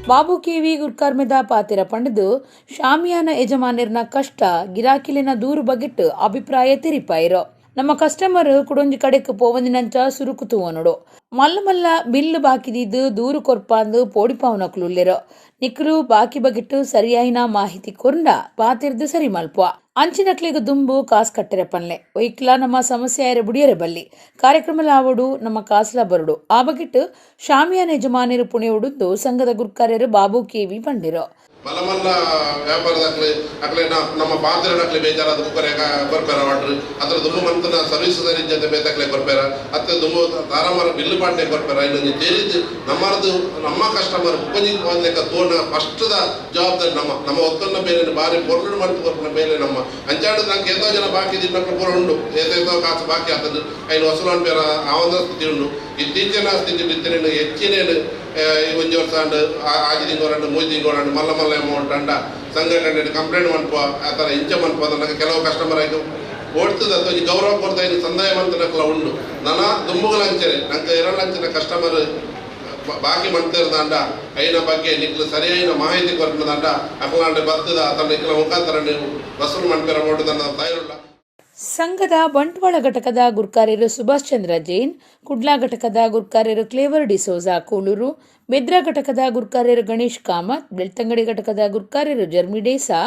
ಬಾಬು ಕೆವಿ ಗುರ್ಕಾರ್ಮೆದ ಪಾತೆರ ಪಂಡುದು ಶಾಮಿಯಾನ ಯಜಮಾನಿರ್ನ ಕಷ್ಟ ಗಿರಾಕಿಲಿನ ದೂರು ಬಗೆಟ್ ಅಭಿಪ್ರಾಯ ತೆರಿಪಾಯಿರು. ನಮ್ಮ ಕಸ್ಟಮರ್ ಕುಡೊಂಜಿ ಕಡೆಕ್ ಪೋವಂದಿನಂಚ ಸುರುಕು ತೂವನೋಡು ಮಲ್ಲ ಮಲ್ಲ ಬಿಲ್ಲು ಬಾಕಿದಿದ್ದು ದೂರು ಕೊರ್ಪಾಂದು ಪೋಡಿಪಾವನಕ್ಲುಲ್ಲೆರು. ನಿಕ್ಲು ಬಾಕಿ ಬಗೆಟ್ಟು ಸರಿಯಾಯಿನ ಮಾಹಿತಿ ಕೊರ್ಂಡ ಪಾತಿರ್ದು ಸರಿ ಮಲ್ಪುವ ಅಂಚಿನಕ್ಲಿಗೆ ದುಂಬು ಕಾಸು ಕಟ್ಟರೆ ಪನ್ಲೆ ಒಯ್ಕ್ಲ ನಮ್ಮ ಸಮಸ್ಯೆ ಆಯರೆ ಬುಡಿಯರೆ ಬಲ್ಲಿ ಕಾರ್ಯಕ್ರಮ ಲಾವಡು ನಮ್ಮ ಕಾಸ್ಲ ಬರುಡು ಆ ಬಗೆಟ್ಟು ಶಾಮಿಯಾನ ಯಜಮಾನಿರು ಪುಣೆಯುಡುಂದು ಸಂಘದ ಗುರ್ಕಾರ್ಯರು ಬಾಬು ಕೆವಿ ಪಂಡಿರು. ಮಲ್ಲ ಮಲ್ಲ ವ್ಯಾಪಾರದಾಕ್ಲೆ ಅಕ್ಲೆ ನಮ್ಮ ಪಾತ್ರನಕ್ಲೆ ಬೇಜಾರಾದ ಬುಕ್ಕರೆ ಕೊರ್ಪೇರ ವಾಟ್ರು ಅದ್ರ ದುಂಬು ಮಂತನ ಸರ್ವಿಸ್ ಸರಿ ಜೊತೆ ಬೇತಕ್ಲೆ ಕೊರ್ಪೇರ ಅತ್ತ ದುಂಬು ತಾರಾಮರ ಬಿಲ್ಲು ಪಾಟ್ನೆ ಕೊರ್ಪೇರ ಇನ್ನೊಂದು ತೆರಿದು ನಮ್ಮರದು ನಮ್ಮ ಕಸ್ಟಮರ್ ಬುಕ್ಕೊಂಜಿ ಲೆಕ್ಕ ತೋಣ ಫಸ್ಟ್ದ ಜವಾಬ್ದಾರಿ ನಮ್ಮ ನಮ್ಮ ಒತ್ತನ್ನ ಬೇರೆ ಬಾರಿ ಪೊರ್ಲು ಮಂತು ಕೊರ್ಪುನ ಬೇಲೆ ನಮ್ಮ ಅಂಚಾಡು ನಂಗೆ ಏತೋ ಜನ ಬಾಕಿ ದಿನಕ್ಲು ಪೂರ ಉಂಡು ಏತೇತೋ ಕಾಸು ಬಾಕಿ ಆತದ್ದು ಐನು ವಸೂಲು ಅನ್ಪೇರ ಆವಂದ ಸ್ಥಿತಿ ಉಂಡು. ಇತ್ತೀಚಿನ ಸ್ಥಿತಿ ಇತ್ತೇನು ಹೆಚ್ಚಿನೇನು ಒಂಜಿ ವರ್ಷ ಅಂಡ್ ಆಜಿ ತಿಂಗಳು ಮೂಜಿ ತಿಂಗಳು ಮಲ್ಲ ಮಲ್ಲ ಅಮೌಂಟ್ ಅಂಡ ಸಂಘಟನೆ ಕಂಪ್ಲೇಂಟ್ ಮನ್ಪ ಆ ಥರ ಇಂಚ ಮನ್ಪ ನನಗೆ ಕೆಲವು ಕಸ್ಟಮರ್ ಆಯ್ತು ಓಡ್ತದ ಅಥವಾ ಒಂಜಿ ಗೌರವ ಕೊಡ್ತಾ ಇನ್ನು ಸಂದಾಯ ಮಂತನಕ್ಲ ಉಂಡು. ನನ್ನ ದುಂಬುಗಳ ಅಂಚನೆ ನಂಗೆ ಎರಡಂಚಿನ ಕಸ್ಟಮರ್ ಬಾಕಿ ಮಂತಿರ್ದಾಂಡ ಐನ ಬಗ್ಗೆ ನಿಕ್ಲು ಸರಿಯಾದ ಮಾಹಿತಿ ಕೊರ್ಪದಂಡ ಅಕ್ಲಾಂಡ ಬರ್ತದ ಅಥವಾ ನಿಕ್ಲ ಮುಖಾಂತರ ನೀವು ವಸೂಲು ಮನ್ಪೇರ ಮಾಡೋದನ್ನ ತಯಾರುಲ್ಲ. ಸಂಘದ ಬಂಟ್ವಾಳ ಘಟಕದ ಗುರ್ಕಾರ್ಯರು ಸುಭಾಷ್ ಚಂದ್ರ ಜೈನ್, ಕುಡ್ಲಾ ಘಟಕದ ಗುರ್ಕಾರ್ಯರು ಕ್ಲೇವರ್ ಡಿಸೋಜಾ ಕೂಳೂರು, ಬೆದ್ರ ಘಟಕದ ಗುರ್ಕಾರ್ಯರು ಗಣೇಶ್ ಕಾಮತ್, ಬೆಳ್ತಂಗಡಿ ಘಟಕದ ಗುರ್ಕಾರ್ಯರು ಜರ್ಮಿಡೇಸಾ,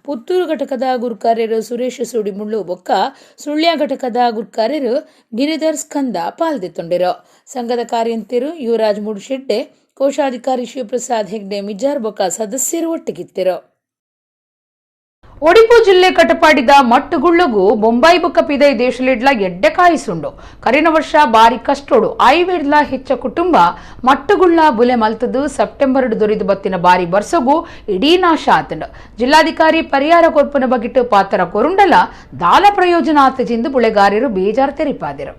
ಪುತ್ತೂರು ಘಟಕದ ಗುರ್ಕಾರ್ಯರು ಸುರೇಶ್ ಸುಡಿಮುಳ್ಳು ಬೊಕ್ಕ, ಸುಳ್ಯ ಘಟಕದ ಗುರ್ಕಾರ್ಯರು ಗಿರಿಧರ್ ಸ್ಕಂದ ಪಾಲ್ದೆತ್ತೊಂಡಿರು. ಸಂಘದ ಕಾರ್ಯಂತಿರು ಯುವರಾಜ್ ಮೂಡುಶೆಡ್ಡೆ, ಕೋಶಾಧಿಕಾರಿ ಶಿವಪ್ರಸಾದ್ ಹೆಗ್ಡೆ ಮಿಜಾರ್ ಬೊಕ್ಕ ಸದಸ್ಯರು ಒಟ್ಟಿಗಿತ್ತಿರು. ಒಡಿಪು ಜಿಲ್ಲೆ ಕಟಪಾಡಿದ ಮಟ್ಟುಗುಳ್ಳಗು ಬೊಂಬಾಯಿ ಬೊಕ್ಕ ಪಿದೈ ದೇಶಲಿಡ್ಲ ಎಡ್ಡೆ ಕಾಯಿಸುಂಡು. ಕರಿನ ವರ್ಷ ಬಾರಿ ಕಷ್ಟೋಡು ಐವೇಡ್ಲ ಹೆಚ್ಚ ಕುಟುಂಬ ಮಟ್ಟುಗುಳ್ಳ ಬುಲೆ ಮಲ್ತದು ಸೆಪ್ಟೆಂಬರ್ ದೊರಿದು ಬತ್ತಿನ ಬಾರಿ ಬರ್ಸಗು ಇಡೀ ನಾಶ ಆತಂಡು. ಜಿಲ್ಲಾಧಿಕಾರಿ ಪರಿಹಾರ ಕೊರ್ಪುನ ಬಗಿಟ್ಟು ಪಾತ್ರ ಕೊರುಂಡಲ ದಾಲ ಪ್ರಯೋಜನ ಆತಜಿಂದು ಬುಳೆಗಾರರು ಬೇಜಾರು ತೆರಿಪಾದಿರು.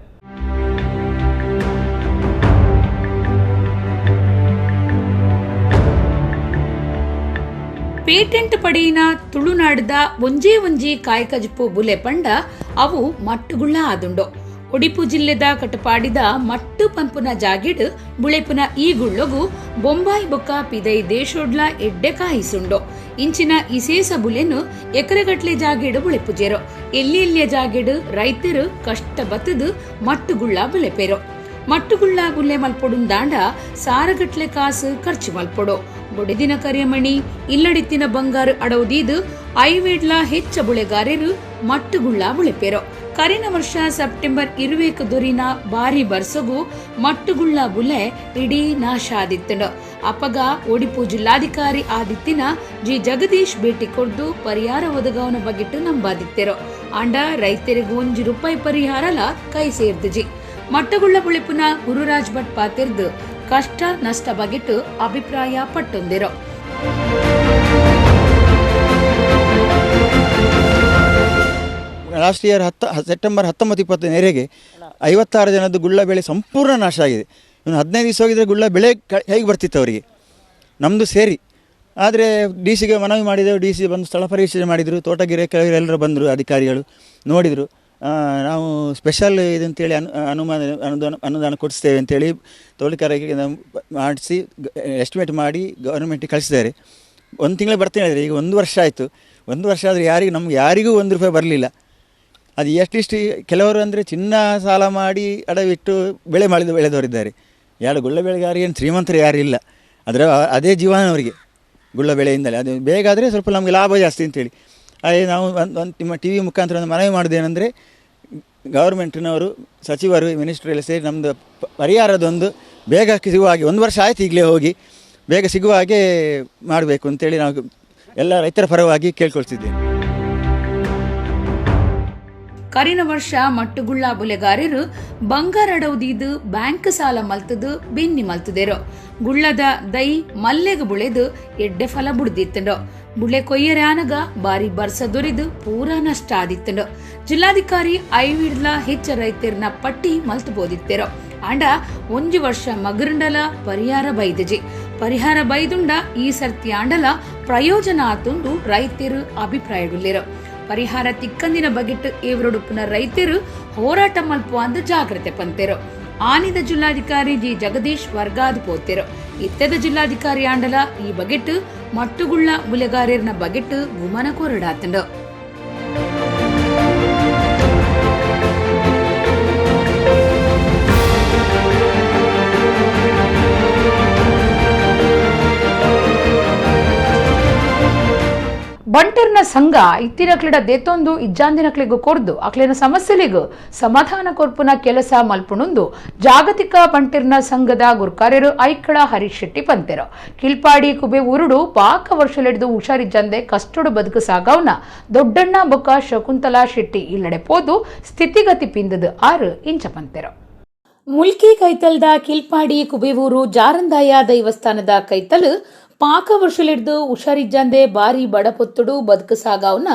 ಪೇಟೆಂಟ್ ಪಡೆಯಿನ ತುಳುನಾಡದ ಒಂಜೇ ಒಂಜಿ ಕಾಯಕಜಿಪ್ಪು ಬುಲೆ ಪಂಡ ಅವು ಮಟ್ಟುಗುಳ್ಳ ಆದುಂಡು. ಒಡಿಪು ಜಿಲ್ಲೆದ ಕಟಪಾಡಿದ ಮಟ್ಟು ಪಂಪುನ ಜಾಗಿಡ್ ಬುಳೆಪುನ ಈ ಗುಳ್ಳೊಗು ಬೊಂಬಾಯಿ ಬೊಕ್ಕ ಪಿದೈ ದೇಶೋಡ್ಲ ಎಡ್ಡೆ ಕಾಯಿಸುಂಡು. ಇಂಚಿನ ಇಸೇಸ ಬುಲೆನು ಎಕರೆಗಟ್ಲೆ ಜಾಗಿಡು ಬುಳೆಪುಜೇರು. ಎಲ್ಲಿ ಎಲ್ಲಿಯ ಜಾಗಿಡು ರೈತರು ಕಷ್ಟ ಬತ್ತದು ಮಟ್ಟುಗುಳ್ಳ ಬುಲೆಪೇರು. ಮಟ್ಟುಗುಳ್ಳ ಬುಲೆ ಮಲ್ಪೊಡುಂದಾಂಡ ಸಾರಗಟ್ಲೆ ಕಾಸು ಖರ್ಚು ಮಲ್ಪೊಡು. ಬೊಡೆದಿನ ಕರಿಯಮಣಿ ಇಲ್ಲಡಿತ್ತಿನ ಬಂಗಾರು ಅಡವುದೀದು ಐವೇಡ್ಲ ಹೆಚ್ಚ ಬುಳೆಗಾರರು ಮಟ್ಟುಗುಳ್ಳ ಬುಳೆಪೇರು. ಕರಿನ ವರ್ಷ ಸೆಪ್ಟೆಂಬರ್ ಇರುವೇಕ ದೊರಿನ ಬಾರಿ ಬರ್ಸಗು ಮಟ್ಟುಗುಳ್ಳ ಬುಲೆ ಇಡೀ ನಾಶ ಆದಿತ್ತಂಡು. ಅಪಗ ಒಡಿಪು ಜಿಲ್ಲಾಧಿಕಾರಿ ಆದಿತ್ತಿನ ಜಿ ಜಗದೀಶ್ ಭೇಟಿ ಕೊಡ್ದು ಪರಿಹಾರ ಒದಗವನ ಬಗೆಟ್ಟು ನಂಬಾದಿತ್ತೆರು. ಆಂಡ ರೈತರಿಗೂ 1 ರೂಪಾಯಿ ಪರಿಹಾರಲ ಕೈ ಸೇರ್ದುಜಿ. ಮಟ್ಟಗುಳ್ಳ ಬುಳೆಪುನ ಗುರುರಾಜ್ ಭಟ್ ಪಾತಿರ್ದು ಕಷ್ಟ ನಷ್ಟ ಬಗೆಟ್ಟು ಅಭಿಪ್ರಾಯ ಪಟ್ಟೊಂದಿರು. ಲಾಸ್ಟ್ ಇಯರ್ ಸೆಪ್ಟೆಂಬರ್ 19, 20 ನೆರೆಗೆ 56 ಜನದ್ದು ಗುಳ್ಳ ಬೆಳೆ ಸಂಪೂರ್ಣ ನಾಶ ಆಗಿದೆ. ಇನ್ನು 15 ದಿವಸ ಹೋಗಿದರೆ ಗುಳ್ಳ ಬೆಳೆ ಹೇಗೆ ಬರ್ತಿತ್ತು ಅವರಿಗೆ, ನಮ್ಮದು ಸೇರಿ. ಆದರೆ ಡಿ ಸಿಗೆ ಮನವಿ ಮಾಡಿದೆವು, ಡಿ ಸಿ ಬಂದು ಸ್ಥಳ ಪರಿಶೀಲನೆ ಮಾಡಿದರು, ತೋಟಗಿರೆ ಕೆಲವರು ಎಲ್ಲರೂ ಬಂದರು, ಅಧಿಕಾರಿಗಳು ನೋಡಿದರು. ನಾವು ಸ್ಪೆಷಲ್ ಇದಂತೇಳಿ ಅನುದಾನ ಕೊಡಿಸ್ತೇವೆ ಅಂತೇಳಿ ತೋಟಗಾರಿಕೆಗೆ ಮಾಡಿಸಿ ಎಸ್ಟಿಮೇಟ್ ಮಾಡಿ ಗೌರ್ಮೆಂಟಿಗೆ ಕಳಿಸಿದ್ದಾರೆ. ಒಂದು ತಿಂಗಳು ಬರ್ತೀನಿ ಹೇಳಿದರೆ ಈಗ 1 ವರ್ಷ ಆಯಿತು. 1 ವರ್ಷ ಆದರೆ ಯಾರಿಗೂ ನಮ್ಗೆ ಯಾರಿಗೂ 1 ರೂಪಾಯಿ ಬರಲಿಲ್ಲ. ಅದು ಎಷ್ಟಿಷ್ಟು ಕೆಲವರು ಅಂದರೆ ಚಿನ್ನ ಸಾಲ ಮಾಡಿ ಅಡವಿಟ್ಟು ಬೆಳೆ ಮಾಡಿದ ಬೆಳೆದವರಿದ್ದಾರೆ. ಯಾರು ಗುಳ್ಳ ಬೆಳೆಗಾರ ಏನು ಶ್ರೀಮಂತರು ಯಾರೂ ಇಲ್ಲ, ಅದರ ಅದೇ ಜೀವನ ಅವರಿಗೆ ಗುಳ್ಳ ಬೆಳೆಯಿಂದಲೇ. ಅದು ಬೇಗ ಆದರೆ ಸ್ವಲ್ಪ ನಮಗೆ ಲಾಭ ಜಾಸ್ತಿ ಅಂತೇಳಿ. ಅದೇ ನಾವು ಒಂದು ನಿಮ್ಮ ಟಿ ವಿ ಮುಖಾಂತರ ಒಂದು ಮನವಿ ಮಾಡೋದೇನೆಂದರೆ, ಗೌರ್ಮೆಂಟಿನವರು ಸಚಿವರು ಮಿನಿಸ್ಟ್ರು ಎಲ್ಲ ಸೇರಿ ನಮ್ಮದು ಪರಿಹಾರದೊಂದು ಬೇಗ ಸಿಗುವ ಹಾಗೆ, 1 ವರ್ಷ ಆಯಿತು ಈಗಲೇ ಹೋಗಿ, ಬೇಗ ಸಿಗುವ ಹಾಗೆ ಮಾಡಬೇಕು ಅಂತೇಳಿ ನಾವು ಎಲ್ಲ ರೈತರ ಪರವಾಗಿ ಕೇಳ್ಕೊಳ್ತಿದ್ದೇನೆ. ಕರಿನ ವರ್ಷ ಮಟ್ಟುಗುಳ್ಳ ಬುಲೆಗಾರರು ಬಂಗಾರ ಅಡವುದೀದು ಬ್ಯಾಂಕ್ ಸಾಲ ಮಲ್ತದು ಬೆನ್ನಿ ಮಲ್ತದೇರು. ಗುಳ್ಳದ ದೈ ಮಲ್ಲೆಗ ಬುಳೆದು ಎಡ್ಡೆ ಫಲ ಬುಡ್ದಿತ್ತಂಡು. ಬುಳೆ ಕೊಯ್ಯರೆ ಆನಗ ಬಾರಿ ಬರ್ಸ ದೊರಿದು ಪೂರಾ ನಷ್ಟ ಆದಿತ್ತಂಡು. ಜಿಲ್ಲಾಧಿಕಾರಿ ಐವಿಡ್ಲ ಹೆಚ್ಚ ರೈತರ್ನ ಪಟ್ಟಿ ಮಲ್ತು ಬೋದಿತ್ತೆರೋ. ಆಂಡ 1 ವರ್ಷ ಮಗರುಂಡಲ ಪರಿಹಾರ ಬೈದಜಿ. ಪರಿಹಾರ ಬೈದುಂಡ ಈ ಸರ್ತಿ ಆಂಡಲ ಪ್ರಯೋಜನ ಆತುಂಡು ರೈತರು ಅಭಿಪ್ರಾಯಡುಳ್ಳಿರು. ಪರಿಹಾರ ತಿಕ್ಕಂದಿನ ಬಗೆಟ್ಟು ಏವರೊಡುಪುನ ರೈತರು ಹೋರಾಟ ಮಲ್ಪು ಅಂದು ಜಾಗ್ರತೆ ಪಂತೆರು. ಆನಿದ ಜಿಲ್ಲಾಧಿಕಾರಿ ಜಿ ಜಗದೀಶ್ ವರ್ಗಾದ್ ಪೋತೆರು. ಇತ್ತೆದ ಜಿಲ್ಲಾಧಿಕಾರಿ ಆಂಡಲ ಈ ಬಗೆಟ್ ಮಟ್ಟುಗುಳ್ಳ ಬುಲೆಗಾರೆರ್ನ ಬಗೆಟ್ ಗುಮನ ಕೊರಡಾತಂಡು. ಬಂಟರ್ನ ಸಂಘ ಇತ್ತಿನಕ್ಲಿಡ ದೇತೊಂದು ಇಜ್ಜಾಂದಿನಕ್ಲಿಗೂ ಕೊರ್ದು ಅಕ್ಲಿನ ಸಮಸ್ಯೆಲಿಗೂ ಸಮಾಧಾನ ಕೊರ್ಪುನ ಕೆಲಸ ಮಲ್ಪುಣುಂದು ಜಾಗತಿಕ ಬಂಟರ್ನ ಸಂಘದ ಗುರ್ಕಾರ್ಯರು ಐಕಳ ಹರೀಶ್ ಶೆಟ್ಟಿ ಪಂತೆರು. ಕಿಲ್ಪಾಡಿ ಕುಬೆ ಊರುಡು ಪಾಕ ವರ್ಷಲಿಡಿದು ಹುಷಾರಿಜ್ಜಂದೆ ಕಷ್ಟಡು ಬದುಕು ಸಾಗವನ ದೊಡ್ಡಣ್ಣ ಬೊಕ್ಕ ಶಕುಂತಲಾ ಶೆಟ್ಟಿ ಇಲ್ಲಡೆ ಪೋದು ಸ್ಥಿತಿಗತಿ ಪಿಂದದು 6 ಇಂಚ ಪಂತೆರು. ಮುಲ್ಕಿ ಕೈತಲ್ದ ಕಿಲ್ಪಾಡಿ ಕುಬೇವೂರು ಜಾರಂದಾಯ ದೈವಸ್ಥಾನದ ಕೈತಲು ಪಾಕ ವರ್ಷಲಿಡ್ದು ಹುಷಾರಿಜ್ಜಂದೆ ಬಾರಿ ಬಡಪೊತ್ತುಡು ಬದುಕು ಸಾಗವನ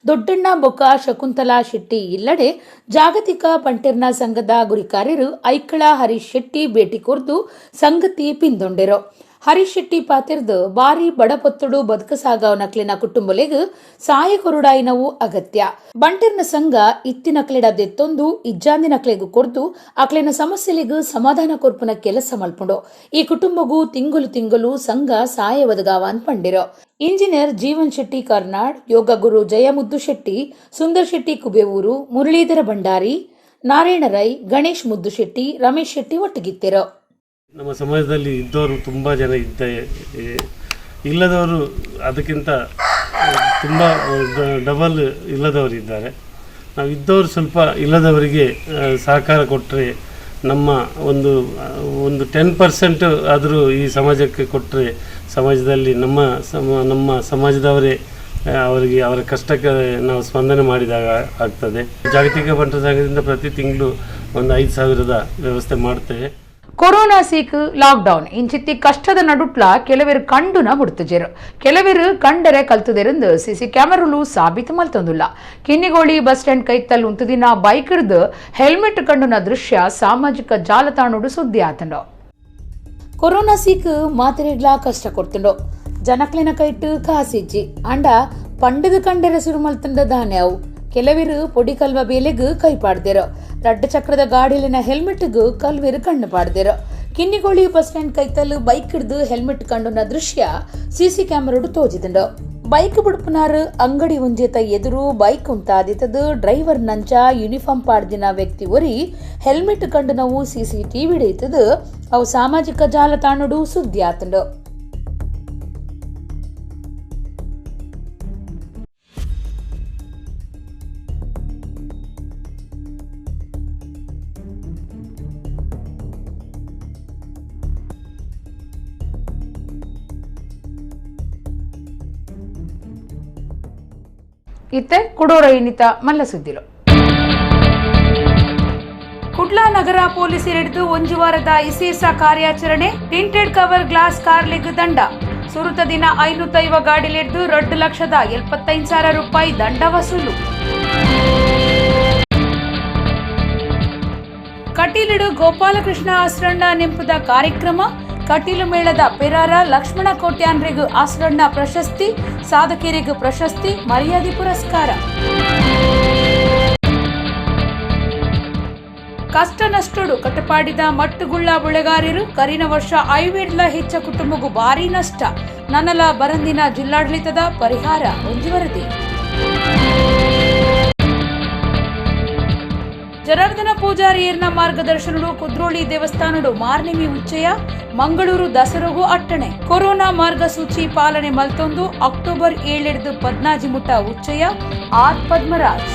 ದೊಡ್ಡಣ್ಣ ಬೊಕ್ಕ ಶಕುಂತಲಾ ಶೆಟ್ಟಿ ಇಲ್ಲಡೆ ಜಾಗತಿಕ ಬಂಟೆರ್ನ ಸಂಘದ ಗುರಿಕಾರ್ಯರು ಐಕಳ ಹರೀಶ್ ಶೆಟ್ಟಿ ಭೇಟಿ ಕೊರ್ದು ಸಂಗತಿ ಪಿಂದೊಂಡೆರು. ಹರೀಶ್ ಶೆಟ್ಟಿ ಪಾತಿರ್ದು ಬಾರಿ ಬಡಪೊತ್ತುಡು ಬದುಕು ಸಾಗವನಕ್ಲಿನ ಕುಟುಂಬಲೆಗ್ ಸಾಯ ಕೊರುಡಾಯಿನವು ಅಗತ್ಯ. ಬಂಟೆರ್ನ ಸಂಘ ಇತ್ತಿನಕ್ಲೆಡ ದೆತ್ತೊಂದು ಇಜ್ಜಾಂದಿನಕ್ಲೆಗು ಕೊರ್ದು ಅಕ್ಲೆನ ಸಮಸ್ಯೆಲೆಗ್ ಸಮಾಧಾನ ಕೊರ್ಪುನ ಕೆಲಸ ಮಲ್ಪುಂಡು. ಈ ಕುಟುಂಬಗೂ ತಿಂಗಳು ತಿಂಗಳು ಸಂಘ ಸಾಯ ಒದಗಾವ ಪಂಡಿರು. ಇಂಜಿನಿಯರ್ ಜೀವನ್ ಶೆಟ್ಟಿ ಕರ್ನಾಡ್, ಯೋಗ ಗುರು ಜಯಮುದ್ದು ಶೆಟ್ಟಿ, ಸುಂದರ್ ಶೆಟ್ಟಿ ಕುಬೇವೂರು, ಮುರಳೀಧರ ಭಂಡಾರಿ, ನಾರಾಯಣ ರೈ, ಗಣೇಶ್ ಮುದ್ದು ಶೆಟ್ಟಿ, ರಮೇಶ್ ಶೆಟ್ಟಿ ಒಟ್ಟಿಗಿತ್ತಿರು. ನಮ್ಮ ಸಮಾಜದಲ್ಲಿ ಇದ್ದವರು ತುಂಬ ಜನ ಇಲ್ಲದವರು ಅದಕ್ಕಿಂತ ತುಂಬ ಡಬಲ್ ಇಲ್ಲದವರು ಇದ್ದಾರೆ. ನಾವು ಇದ್ದವರು ಸ್ವಲ್ಪ ಇಲ್ಲದವರಿಗೆ ಸಹಕಾರ ಕೊಟ್ಟರೆ, ನಮ್ಮ ಒಂದು ಒಂದು 10% ಆದರೂ ಈ ಸಮಾಜಕ್ಕೆ ಕೊಟ್ಟರೆ, ಸಮಾಜದಲ್ಲಿ ನಮ್ಮ ಸಮಾಜದವರೇ ಅವರಿಗೆ ಅವರ ಕಷ್ಟಕ್ಕೆ ನಾವು ಸ್ಪಂದನೆ ಮಾಡಿದಾಗ ಆಗ್ತದೆ. ಜಾಗತಿಕ ಬಂಟರ ಸಂಘದಿಂದ ಪ್ರತಿ ತಿಂಗಳು ಒಂದು 5,000 ವ್ಯವಸ್ಥೆ ಮಾಡ್ತೇವೆ. ಕೊರೋನಾ ಸೀಕ್ ಲಾಕ್ಡೌನ್ ಇಂಚಿತ್ತಿ ಕಷ್ಟದ ನಡುಟ್ಲ ಕೆಲವರು ಕಂಡುನ ಬುಡ್ತುಜೆರು, ಕೆಲವರು ಕಂಡರೆ ಕಲ್ತುದೆರೆಂದು ಸಿಸಿ ಕ್ಯಾಮರಾಲು ಸಾಬೀತು ಮಲ್ತೊಂದುಲ್ಲ. ಕಿನ್ನಿಗೋಳಿ ಬಸ್ ಸ್ಟ್ಯಾಂಡ್ ಕೈತಲ್ ಉಂತುದಿನ ಬೈಕ್ ಹಿಡ್ದು ಹೆಲ್ಮೆಟ್ ಕಂಡುನ ದೃಶ್ಯ ಸಾಮಾಜಿಕ ಜಾಲತಾಣೋಡು ಸುದ್ದಿ ಆತಂಡು. ಕೊರೋನಾ ಸೀಕ್ ಮಾತೆರೆಗ್ಲಾ ಕಷ್ಟ ಕೊಡ್ತುಂಡು. ಜನಕ್ಲಿನ ಕೈಟು ಕಾಸಿಜ್ಜಿ ಅಂಡ ಪಂಡದು ಕಂಡರೆ ಸುರು ಮಲ್ತಂಡ ದಾನೆ ಅವು. ಕೆಲವರು ಪೊಡಿ ಕಲ್ವ ಬೇಲೆಗ್ ಕೈ ಪಾಡ್ದೆರು. ರಡ್ಡ ಚಕ್ರದ ಗಾಡಿಲಿನ ಹೆಲ್ಮೆಟ್ಗೂ ಕಲ್ವೆರು ಕಣ್ಣು ಪಾಡ್ದೆರು. ಕಿನ್ನಿಗೋಳಿ ಬಸ್ ಸ್ಟ್ಯಾಂಡ್ ಕೈತಲ್ ಬೈಕ್ ಹಿಡ್ದು ಹೆಲ್ಮೆಟ್ ಕಂಡುನ ದೃಶ್ಯ ಸಿಸಿ ಕ್ಯಾಮರಾಡು ತೋಜಿದಂಡು. ಬೈಕ್ ಬುಡ್ಪುನಾರು ಅಂಗಡಿ ಒಂಜೇತ ಎದುರು ಬೈಕ್ ಉಂತಾದಿತ್ತದು ಡ್ರೈವರ್ ನಂಚ ಯೂನಿಫಾರ್ಮ್ ಪಾಡ್ದಿನ ವ್ಯಕ್ತಿ ಒರಿ ಹೆಲ್ಮೆಟ್ ಕಂಡು ನಾವು ಸಿಸಿ ಟಿವಿ ಹಿಡಿತದು ಅವು ಸಾಮಾಜಿಕ ಜಾಲತಾಣಡು ಸುದ್ದಿ ಆತಂಡು. ಇತ್ತೆ ಕುಡೋರ ಇನ್ನಿತ ಮಲ್ಲ ಸುದ್ದಿಲು. ಕುಡ್ಲಾ ನಗರ ಪೊಲೀಸರಿಡಿದು ಒಂದು ವಾರದ ಇಸೇಸ ಕಾರ್ಯಾಚರಣೆ. Tinted cover glass ಕಾರ್ಲಿಗ್ ದಂಡ. ಸುರುತ ದಿನ 550 ಗಾಡಿಲಿಡ್ದು 2,75,000 ರೂಪಾಯಿ ದಂಡ ವಸೂಲು. ಕಟೀಲಿಡು ಗೋಪಾಲಕೃಷ್ಣ ಆಸ್ರಣ್ಣ ನೆಂಪುದ ಕಾರ್ಯಕ್ರಮ. ಕಟೀಲು ಮೇಳದ ಪೆರಾರ ಲಕ್ಷ್ಮಣ ಕೋಟ್ಯಾನ್ರಿಗೂ ಆಸ್ರಣ್ಣ ಪ್ರಶಸ್ತಿ, ಸಾಧಕರಿಗೂ ಪ್ರಶಸ್ತಿ, ಮರ್ಯಾದೆ ಪುರಸ್ಕಾರ. ಕಷ್ಟ ನಷ್ಟಡು ಕಟಪಾಡಿದ ಮಟ್ಟುಗುಳ್ಳ ಬುಳೆಗಾರರು ಕರಿನ ವರ್ಷ 5 ಹೆಚ್ಚ ಕುಟುಂಬಗೂ ಭಾರಿ ನಷ್ಟ. ನನ್ನಲ ಬರಂದಿನ ಜಿಲ್ಲಾಡಳಿತದ ಪರಿಹಾರ ಒಂಜಿ ವರದಿ. ಜನಾರ್ದನ ಪೂಜಾರಿಯರ್ನ ಮಾರ್ಗದರ್ಶನಡು ಕುದ್ರೋಳಿ ದೇವಸ್ಥಾನಡು ಮಾರ್ನಿಮಿ ಉಚ್ಚಯ, ಮಂಗಳೂರು ದಸರಗು ಅಟ್ಟಣೆ. ಕೊರೋನಾ ಮಾರ್ಗಸೂಚಿ ಪಾಲನೆ ಮಲ್ತೊಂದು ಅಕ್ಟೋಬರ್ 7 ಪದ್ನಾಜಿ ಮುಟ್ಟ ಉಚ್ಚಯ. ಆರ್ ಪದ್ಮರಾಜ್.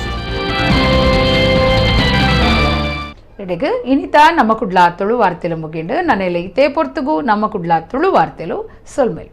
ಇನಿತ ನಮ್ಮ ಕುಡ್ಲಾ ತುಳು ವಾರ್ತೆಲು ಮುಗಿಂಡು. ನನ್ನೆಲ್ಲ ಇತೇ ಪೊರ್ತುಗು ನಮ್ಮ ಕುಡ್ಲಾ ತುಳು ವಾರ್ತೆಲು ಸೊಲ್ಮೆಲು.